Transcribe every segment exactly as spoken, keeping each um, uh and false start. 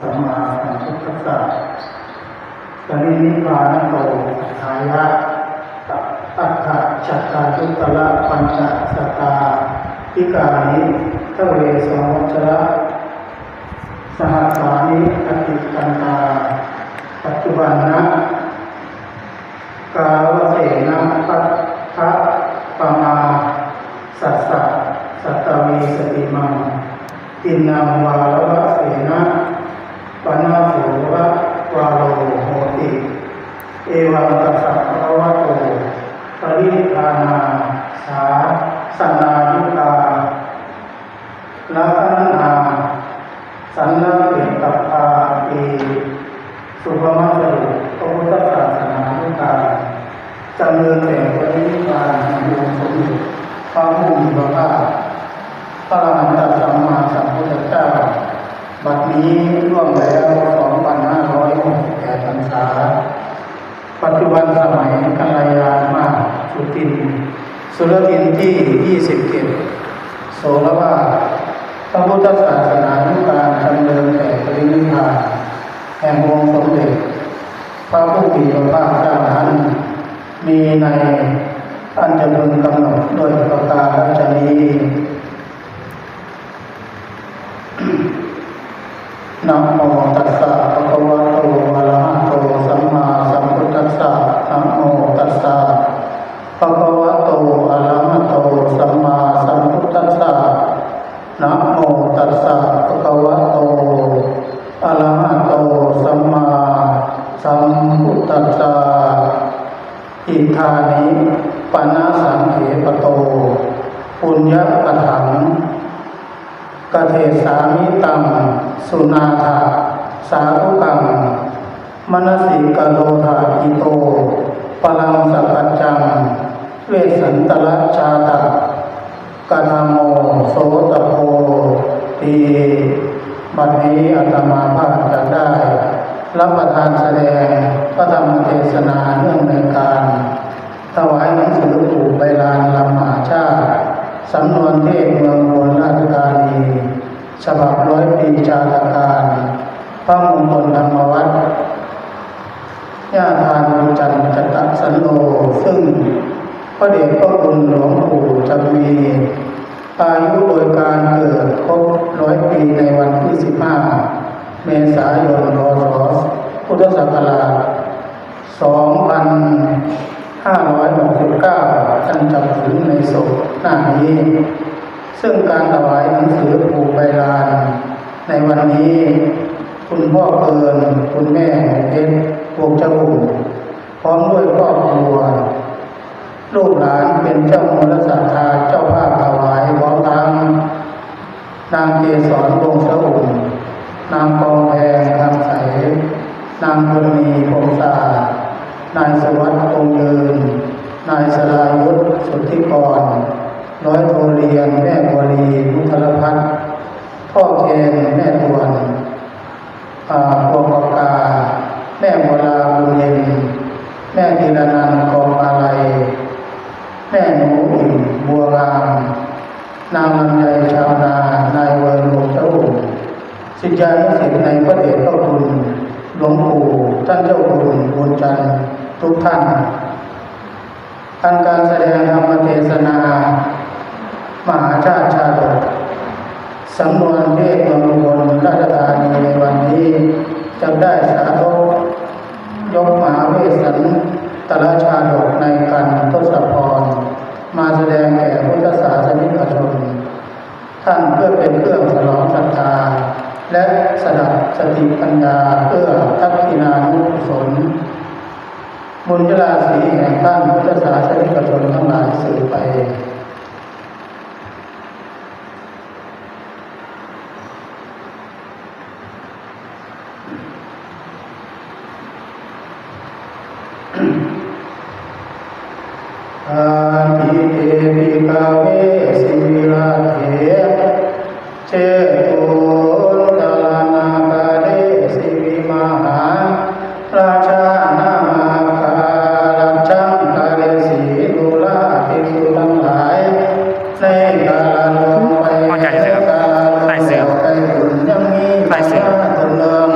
สัมมาสัมพุทธัสสะ ปรินิพพานโต อัฏฐายะ อัฏฐจัตตารุตตรปัญจสตาธิกานิ ทเวสวัชระ สหัสสานิ อติกันตา ปัจจุบันนะ กาลเสนะ พัทธปมา สัสสะ สัตตวีสติมัง ตินนังวาลวะเสนะ ปนะโสวะวาโลโหติ เอวังตัสสะภะคะวะโต ปรินิพพานาสาสนายุกา ลักขณา สันลักเขตตพาเอ สุภมัสสุ พระพุทธศาสนานุกาล จำเริญแต่ปรินิพพานแห่งองค์สมเด็จพระผู้มีพระภาค พระอรหันตสัมมาสัมพุทธเจ้า บัดนี้ล่วงแล้วสองพันห้าร้อยหกสิบแปดพรรษา ปัจจุบันสมัยกัลยาณมาสุทิน สุรทินที่ยี่สิบเจ็ด โสรวาท พระพุทธศาสนานุกาล จำเริญแต่ปรินิพพานแห่งองค์สมเด็จพระผู้มีพระภาคเจ้านั้น มีในอันจะพึงกำหนดด้วยประการฉะนี้ นะโมตัสสะภะคะวะโต อะระหะโต สัมมาสัมพุทธัสสะ นะโมตัสสะภะคะวะโต อะระหะโต สัมมาสัมพุทธัสสะ นะโมตัสสะภะคะวะโต อะระหะโต สัมมาสัมพุทธัสสะ อิทานิ ปนะสังเขปโต ปุญญกถัง กเทสามิตัง สุนาถะ สาธุกัง มนสิกโรธาอิโต ปรังสกัจจัง เวสสันตรชาตะ กทโม โสตโพ ตี บัดนี้อาตมาภาพจะได้รับประทานแสดงพระธรรมเทศนาเนื่องในการถวายหนังสือปู่ใบลานลำมหาชาติ สำนวนเทศเมืองอุบลราชธานี ฉบับร้อยปีชาตการ พระมงคลธรรมวัฒน์ ญาทานบุญจันทร์จัตตะสันโล ซึ่งพระเดชพระคุณหลวงปู่จักมี อายุโดยการเกิดครบร้อยปีในวันที่สิบห้า เมษายน พ.ศ. พุทธศักราช สองพันห้าร้อยหกสิบเก้า อันจัดถึงในศกหน้านี้ ซึ่งการถวายหนังสือปู่ใบลานในวันนี้ คุณพ่อเปิน คุณแม่หงเพชร วงศ์เจ้าอุ่ม พร้อมด้วยครอบครัว ลูกหลานเป็นเจ้ามูลศรัทธาเจ้าภาพถวาย พร้อมทั้ง นางเกสร วงศ์เสาอุ่ม นางกองแพง คำใส นางบุญมี พงษ์สะอาด นายสุวัฒน์ คงเดิน นายสรายุทธ สุทธิกร ร้อยโทเรียน แม่บัวลี มุทรพัฒน์ พ่อเคน แม่ตวน อ่า พวงปากกา แม่บัวลา บุญเย็น แม่ธีรนันท์ กองมาลัย แม่หนูอิ่ม บัวงาม นางลำไย ชาวนา นายเวิร์น วงศ์เจ้าอุ่ม ศิษยานุศิษย์ในพระเดชพระคุณหลวงปู่ ท่านเจ้าคุณบุญจันทร์ ทุกท่าน อันการแสดงธรรมเทศนา มหาชาติชาดก สำนวนเทศเมืองอุบลราชธานีในวันนี้ จะได้สาธกยกมหาเวสสันตรชาดกในกันทศพร มาแสดงแก่พุทธศาสนิกชน ท่านเพื่อเป็นเครื่องสนองศรัทธา และสดับสติปัญญาเพื่อทักขิณานุกุศล บุญยราศีแห่งท่านพุทธศาสนิกชนทั้งหลายสืบไป อาทิเตปิกเวสิวิราเท เชตุนตรนาคาเดสิวิมหาราชานามาคารัชชังคาเดสีดูราภิกษุทั้งหลาย ในกาลาลงไป พ่อใหญ่เสือ กาลาลง ใต้เสือ ไปบุญยังมี ใต้เสือ พระตนเดิม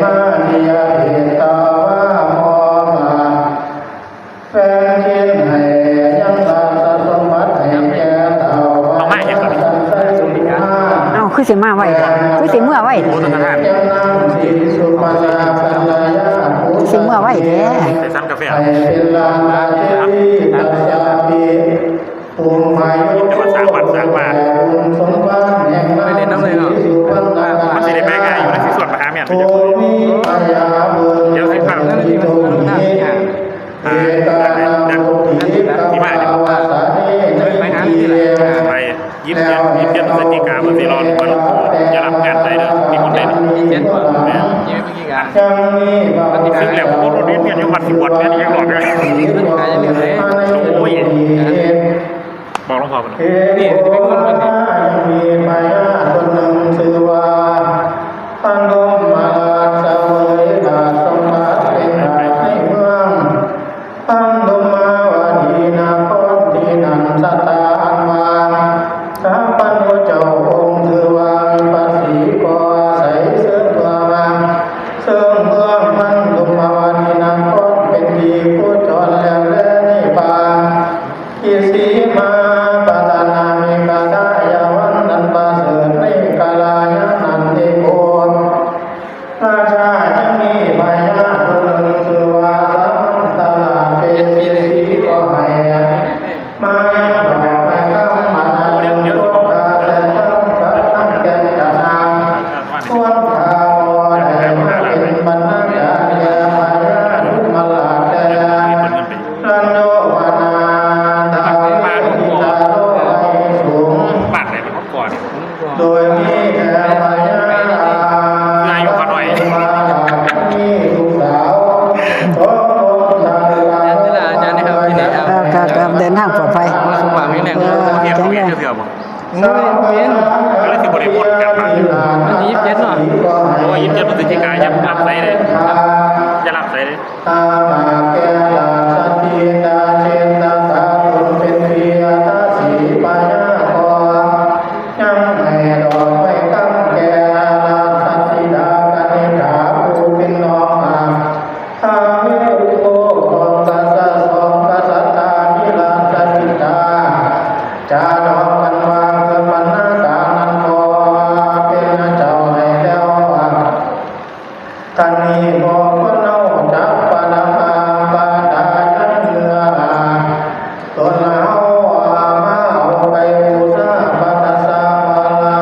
มาเทียบเหตุต่อว่าหมอมาแฟนกินให้ยังราชสมบัติให้แก่เต่า เอามาเฮ็ดก่อนดิ เอ้า คือสิมาไวแท้ คือสิเมื่อไวแท้ โอ้ ต้นกระทาน ยังนำสีสุภาพกัลยาผู้ คือสิเมื่อไวแท้ ใส่ซันกาแฟ ให้เป็นลานาเทวีตัสสาปิ ผู้มายุ แต่ว่าสร้างบ้านสร้างบ้าน บุญสมบัติแห่งนางสีสุพรรณ มันสิได้ไปง่ายอยู่นะ สิสวนไปหาแม่น ผู้มีพญาเบิก เดี๋ยวสิพา ที่ตรงนี้ อ่า เอกานาบุตรีกับภาวาสานีในที่ ไป ยี่สิบเจ็ด ยี่สิบเจ็ดพฤศจิกา เพิ่นสิรอดูว่าหลวงปู่จะรับงานใดเด้อ มีคนเล่น ยี่สิบเจ็ด แม่น ยี่สิบเจ็ดพฤศจิกา ซึ่งแล้วผมก็รู้เรียนอยู่วัดสิบวชเนี่ยยังหลอดเลย มันขายเรื่องเลย โอ้ย บอกหลวงพ่อเพิ่น นี่ ที่เป็นคนเพิ่นนี่ มีพญาคนหนึ่งชื่อว่า พนมมาราชเสวยราชสมบัติเป็นราชในเมือง พันธุมาวดีนครที่นั่นสถานวางสัพพัญญูเจ้าองค์ชื่อว่าวิปัสสีก็อาศัยเสริมตัวมาเสริมเมืองพันธุมาวดีนครเป็นที่ผู้จรแล้วแลในป่า อิสีมาปัตนามิกาดายาวันนันประเสริฐในกาลายานันเดโก ราชายังมีพญาผู้หนึ่งชื่อว่าสามันตลาดเป็นอิสีก็ให้มายังดอกไม้คำมานายังโลกาแต่ต้องกระทั่งแก่นจะนาง ควรข่าวได้มาเป็นบรรณาการแก่พญาทุมราชแต่ รัญโยวนาทาวิตาโลไอสูง ปากไหนมันก่อน โดยมีแก่พญา เพื่ออยู่ข้าน้อย มีลูกสาว ขอพรทางลา อาจารย์นะครับ พี่แหนม ครับ ครับ ครับ เดินทางปลอดภัย สุขภาพแข็งแรง เออ แข็งแรง เทื่อบ่ มื้อนี้มื้อนี้ ก็เลยสิบ่ได้วนกลับมา วันที่ยี่สิบเจ็ดเนาะ โอ้ย ยี่สิบเจ็ดพฤศจิกายน อย่ารับสายเลย อย่ารับสายเลย ตามหากแก่ราชธิดาเชตตาตนเป็นเพียรสีพญากร ยังให้ดอกไม้คำแก่ราชธิดากนิษฐาผู้เป็นน้องมา ท้าววิรุฬโคของกษัตริย์สองกษัตริย์ตามิราชสิตา จะดอกกันว่าเกิดบรรณาการนั้นก็เป็นเจ้าให้แล้วว่า ท่านนี้บอกคนเอาจักปานามาปาดายังเนื้อ ตนเอามาเอาไปบูชาพระกษาปาลา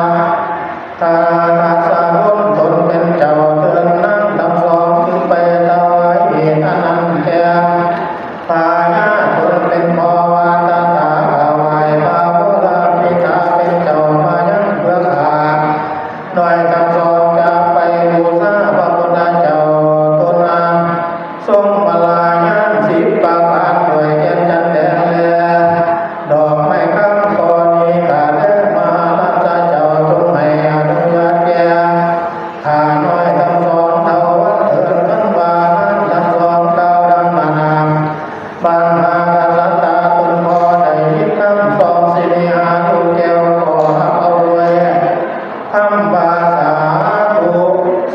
ถ้าข้าสาวนตนเป็นเจ้าเทินนางทั้งสองจึงไปถวายเหตุอันนั้นแก่พญาตนเป็นพ่อว่าตถาถวายพระวรปิดาเป็นเจ้ามายังเพื่อข้าน้อยทั้งสองจะไปบูชาพระพุทธเจ้าตนนั้น ทรงพลายังสิบประการด้วยแก่นจันแดงแล ดอกไม้คำกอนี้ข้าแด่มหาราชเจ้าจงให้อนุญาตแก่ข้าน้อยทั้งสองเท่าวันเถิด คันว่าทั้งสองกล่าวดังนั้น บรรดากษัตริย์ตนพอได้ยินคำสองสิริหาลูกแก้วก็รับเอาด้วย คำว่าสาธุ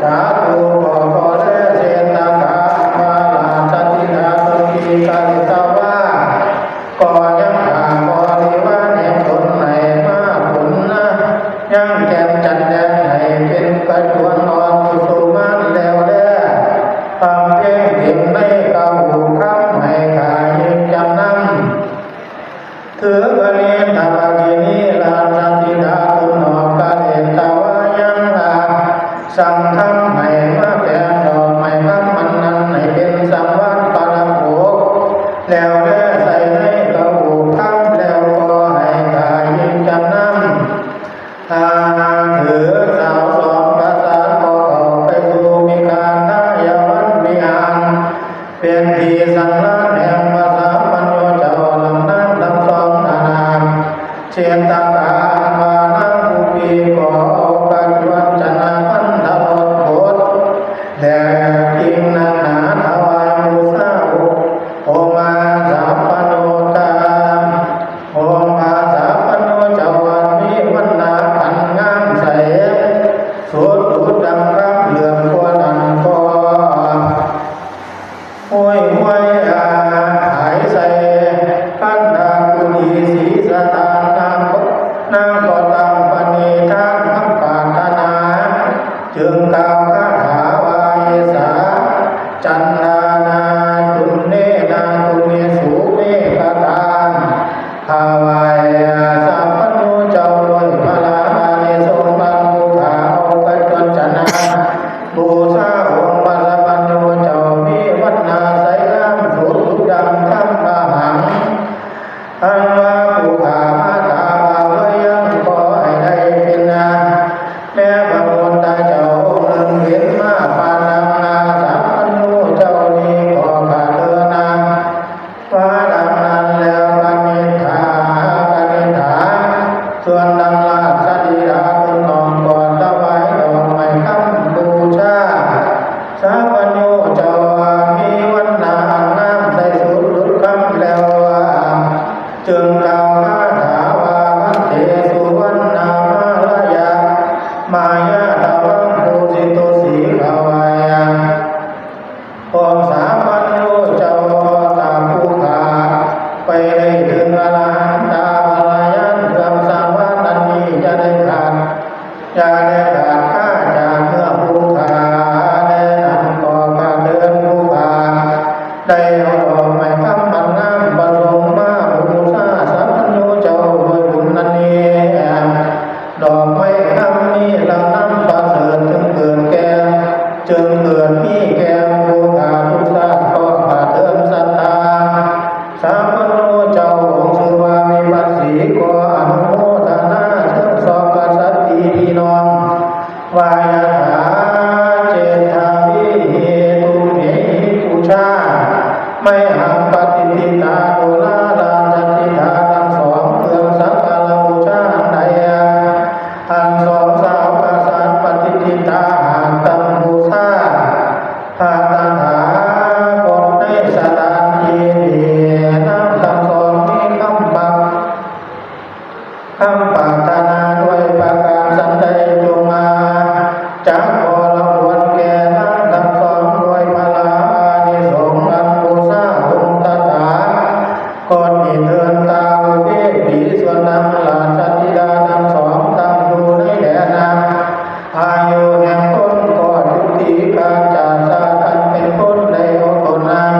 สาธุ ขอขอแลเชนตกาว่าราชธิดาสุขีกาลิตวา ก็ยังหาบริวารแห่งตนให้มาผลนะ ยังแก่นจันแดนให้เป็นกระชวนนอนกุสุมานแล้วแล บำเพ็ญเพ็ญในกะหูคำให้ขายจำนำ ถือกนิษฐากินีราชธิดาตุนออกกะเลตวายังอาสั่งทำให้มาแต่งดอกไม้คำมันนั้นให้เป็นสังวาสปาระโกแล้วแลใส่ในกะหูคำแล้วก็ให้ขายจำนำ ถ้าถือสาวสองประสานก็เข้าไปสู่มิกาทายวันวิหาร เป็นที่สันลานแห่งพระสามัญโยเจ้าลำนางทั้งสองนานา เชตตากาอันว่านางผู้ปีก็เอากัจวัญจนาพันธรสบทแด่กิ่งนานาถวายบูชาองค์พระสามัญโยเจ้า องค์พระสามัญโยเจ้าอันมีวันนาอันงามใส จึงกล่าวคาถาว่า เยสา จันดานา จุลเนนา จุลเนสุเมขตา ถวายสัพพัญญูเจ้าด้วยพระอานิสงส์ บรรพุทธาองค์พระจวนจนะ บูชาองค์พระสัพพัญญูเจ้า มีวันนาใสงามสุดดังคำพระหัง อันว่าผู้ข้ามาตามมาเมื่อยังขอให้ได้เป็นนา แม่พระพุทธเจ้าองค์หนึ่งเห็นมาปานดังนา สัพพัญญูเจ้านี้ขอข้าเถิดนา ว่าดังนั้นแล้วกนิษฐา กนิษฐา ส่วนนางราชธิดาตนน้องก็ถวายดอกไม้คำบูชา สัพพัญญูเจ้ามีวันนาอันงามใสสุดดุจคำแล้ว จึงกล่าวคาถาว่า พันเต สุวรรณามาลายา มายาตวัง ภูสิตุสีขาวายา องค์สัพพัญญูเจ้าตามผู้ข้า ไปได้ถึงอรหันตาพลายัน เครื่องสังวรอันนี้จะได้ขาด อย่าได้ขาดข้าจากเมื่อผู้ข้า แลนั้นก็ข้าเถิดผู้ข้า ได้เอาดอกไม้คำอันงามประสงค์มาบูชาสัพพัญญูเจ้าด้วยบุญอันนี้ ดอกไม้คำนี้ลำนำประเสริฐจึงเกิดแก่ จึงเกิดมีแก่ผู้ข้าทุกชาติ ก็ข้าเถิดศรัทธา สัพพัญญูเจ้าองค์ชื่อว่าวิปัสสี ขออนุโมทนาเชิญชอบกษัตริย์พี่น้อง วายาถา เจตาวิเหตุเมหิปูชา ไมหังปฏิทิตา โดราราชธิดาทั้งสอง เครื่องสักการะบูชาอันใด อันสองสาวกษัตริย์ปฏิทิตาหากตำบูชา พระตถาคตในสถานที่นี้ นางทั้งสองมีคำปัก คำปรารถนาด้วยประการสันใดจงมา จักขอละควรแก่นางทั้งสองด้วยพระอานิสงส์อันบูชาองค์ตถาคตนี้เถิด ตาอุเบกขี ส่วนนางราชธิดาทั้งสองตั้งอยู่ในแดนนา อายุแห่งคนก็ยุติ การจากชาติอันเป็นคนได้เอาตนนาง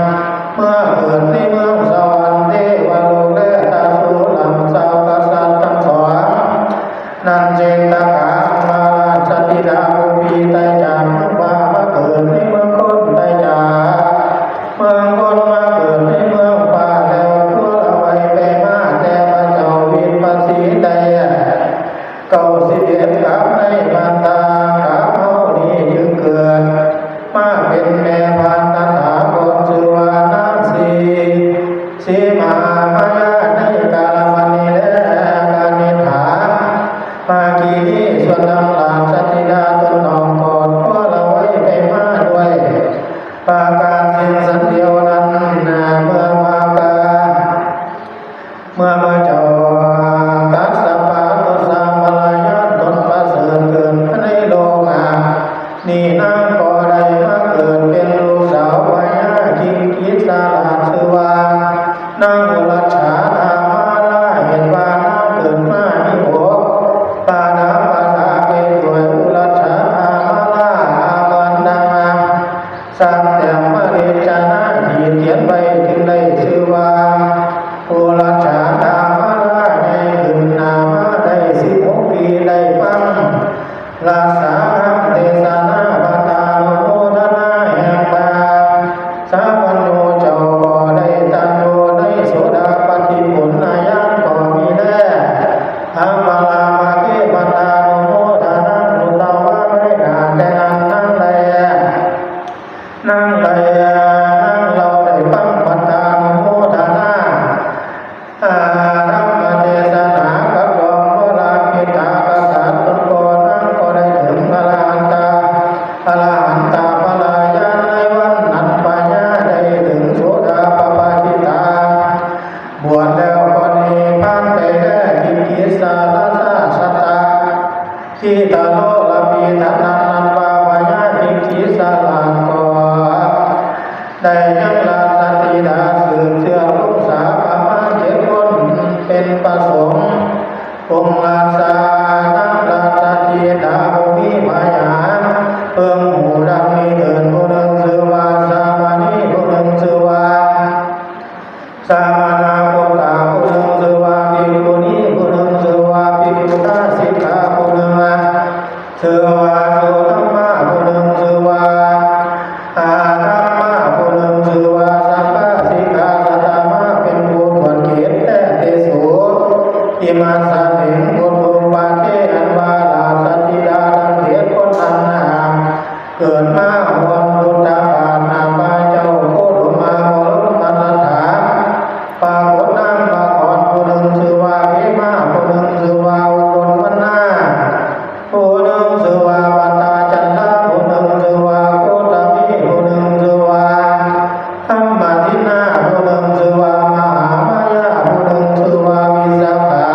เมื่อเกิดในเมืองสวรรค์เทวโลกและตาสุรังสาวกษัตริย์ทั้งสอง นั้นเจตกามาราชธิดาผู้พี่ไตจากเมืองฟ้ามาเกิดในเมืองคนไตจาก เมืองคนมาเกิดในเมืองฟ้าแล้วทั่วละไว้ไปมาแต่พระเจ้าวิปัสสีได้ เก้าสิบเอ็ดกับในบรรดากับเฮานี้จึงเกิด มาเป็นแม่พันธุ์ตถาคตชื่อว่านางสี สีมหาพยาในกาลมณีและกนิษฐา ภาคีนี้ส่วนนางราชธิดาตนน้องกอดตัวละไว้ไปมาด้วย ประการเช่นสันเดียวนั้น เมื่อมากา เมื่อพระเจ้ากัสสปะทศพลายานตนประเสริฐเกิดในโลกา นี่นางก็ได้มาเกิดเป็นลูกสาวพญาคิงกิสราชชื่อว่านางอุรัชชาธามาลา เห็นว่านางเกิดมามีอกปาดาปาดาไปด้วยอุรัชชาธามาลา อาวันดังนั้น สักแต่มริจนาขีดเขียนไว้จึงได้ชื่อว่า อุรัชชาธามาลาใหญ่ขึ้นนามาได้สิบหกปีได้ฟัง รักษาธรรมเทศนาพระตานุโมทนาแห่งพระสัพพัญญูเจ้าก็ได้ตั้งอยู่ในโสดาปัตติผลญาณก็มีแล อัปปะรามาเกพระตานุโมทนานุตวาไว้หน้าแต่นั้นนั้นแล นั่งใดนั่งเราได้ฟังพระตานุโมทนา อาธรรมเทศนากับรองวราพิธากษัตริย์ตนก่อนนั่งก็ได้ถึงอรหันตา อรหันตาพระญาณในวันนั้นพญาได้ถึงโสดาปปาจิตา บวชแล้วก็นิพพานไปแลกิงกิสารสาสตา ที่ตะโลละปีทันนั้นนั้นว่าพญาคิงกิสารานก็ได้ยังราชธิดาสืบเชื้อลูกสาวประมาณเจ็ดคนเป็นประสงค์ องค์ราชานักราชธิดาบ่มีพยาน ชื่อว่าสุธรรมะผู้หนึ่งชื่อว่าอาธรรมะผู้หนึ่งชื่อว่าสังคาสิกา สัตตมะเป็นผู้ตรวจเกณฑ์แท้ที่สุด อิมัสสมิง พุทโธปาเท อันว่าราชธิดาดังเขตคนนั้นนา เกิดมาห่วงพุทธบาทนาพระเจ้าโคดมมาบรมสถานปรากฏนางมาก่อนผู้หนึ่งชื่อว่าเขมา ผู้หนึ่งชื่อว่าอุบลวรรณา ผู้หนึ่งชื่อว่าวัตตาจันทา ผู้หนึ่งชื่อว่าโคตมี ผู้หนึ่งชื่อว่าธรรมทินา ผู้หนึ่งชื่อว่ามหามายา ผู้หนึ่งชื่อว่าวิสาขา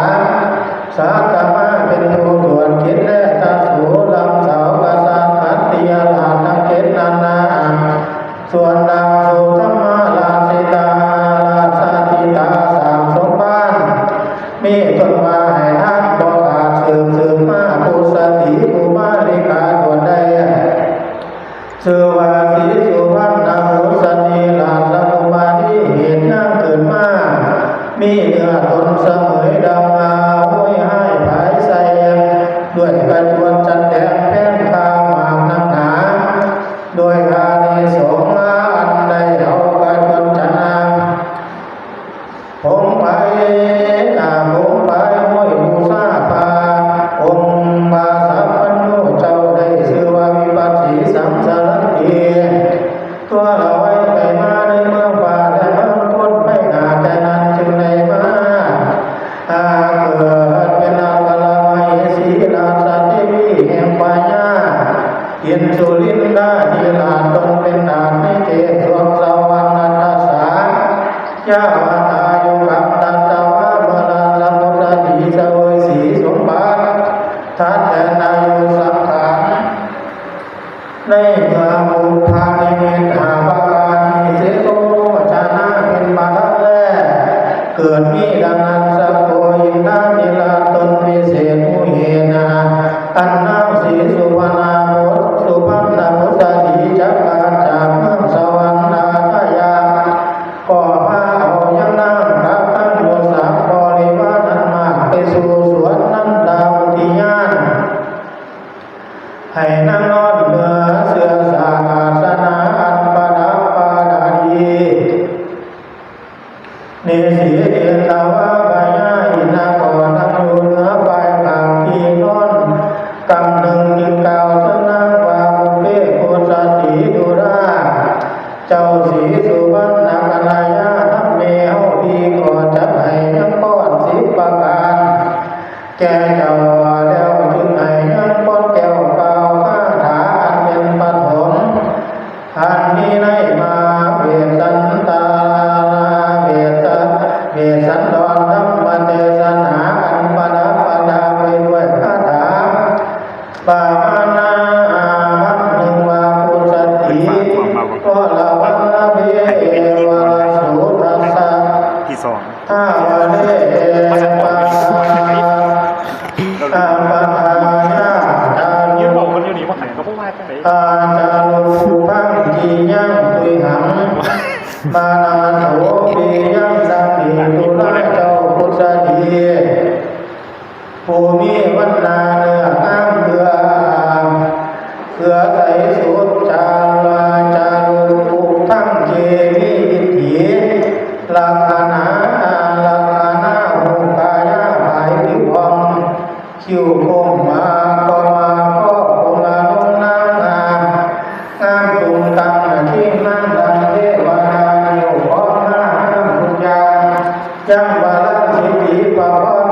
สัตตมะเป็นผู้ตรวจกิจและตะสูลำเสาประสาทขันติยราชทั้งเจ็ดนานา ส่วนนางสุธรรมราชิตาราชธิดาสามสมบ้าน มีต้นว่าให้ท่านบ่ขาดสืบสืบมาผู้สติผู้มาริกาตรวจได้ ชื่อว่าสีสุวรรณมุสนีราชกุมารีเหตุนางเกิดมา มีเนื้อตนเสมยดังมาห้วยห้ายผายใสด้วยกระจวนจันแดงแป้งข้าวหมากนักหนา ด้วยอานิสงส์มาอันใดเอากระจวนจันนาง ผงไปอาผงไปห้อยบูชาปาองค์บาสาพันโนเจ้าได้ชื่อว่าวิปัสสีสังสารตีตัวเราไว้ไปมาในเมืองป่าและเมืองพ้นไปหนาแต่นั้นจึงได้มาอาเกิดเป็นอาภรมเหสีราชเทวีแห่งพญาอินสุลินดาธิราชตนเป็นนาถในเขตสวงสวรรค์นัทสา ยาวตายุกังตัตวาเมื่อราชบุตรดีเสวยสีสมบัติทัดแต่นายุสังขารในเมืองอุปาณิมิตหาประการมีเสโตชนะเป็นมาทัดแรกเกิดมีดังนั้นสโกอินทานิลาตนวิเศษมุเหนาอันนางสีสุวรรณาบุตรสุพรรณบุตรดีจักมาจากเมืองสวรรค์นาทยา ก็พาเอายังนางกับทั้งหมดสามบริวารนั้นมากไปสู่สวนนันทาอุทยาน ให้นั่งนอนเหนือเสื่อสาอาสนะอันประดับประดาดี นิสีเดนตาวาพญาอินทกรนั่งอยู่เหนือปลายปากที่นอนกำหนึ่งจึงกล่าวเสนางว่าบุพเพโคสติดุรา เจ้าสีสุวรรณกัญญาทำเมเฮาดีก็จะให้ยังพรสิบประการ แก่เจ้าแล้วจึงให้ยังพรแก้วกล่าวคาถาอันเป็นปฐมอันนี้ในมาเวสันตาเวสเวสันดรธรรมเทศนาอันประดับประดาไปด้วยคาถา ปามานาอาหังหนึ่งวาปุสติก็ละวันละเววะสุทัสสะ ที่สอง ทาวะเลปะทาอาปะทายาจา ยืนบอกคนอยู่นี่ว่าหันก็บ่ว่าจังได๋ อาจารุปังกิยังตุยหัง มานาโสปิยังสังติตุลาเจ้าปุสติ ผู้มีวันนาเนื้องามเพื่อเพื่อใสสุดจาราจารุปุพังเจมีอิทธิลักษณะลักษณะหุกายาหายผิวพองคิ้วโค้งมาก็มาก็คงมาลงนางงามงามตุงตังที่นั่งดังเทวดาอยู่พร้อมหน้าห้ามทุกอย่าง ยังบาลังสิทธิปะพร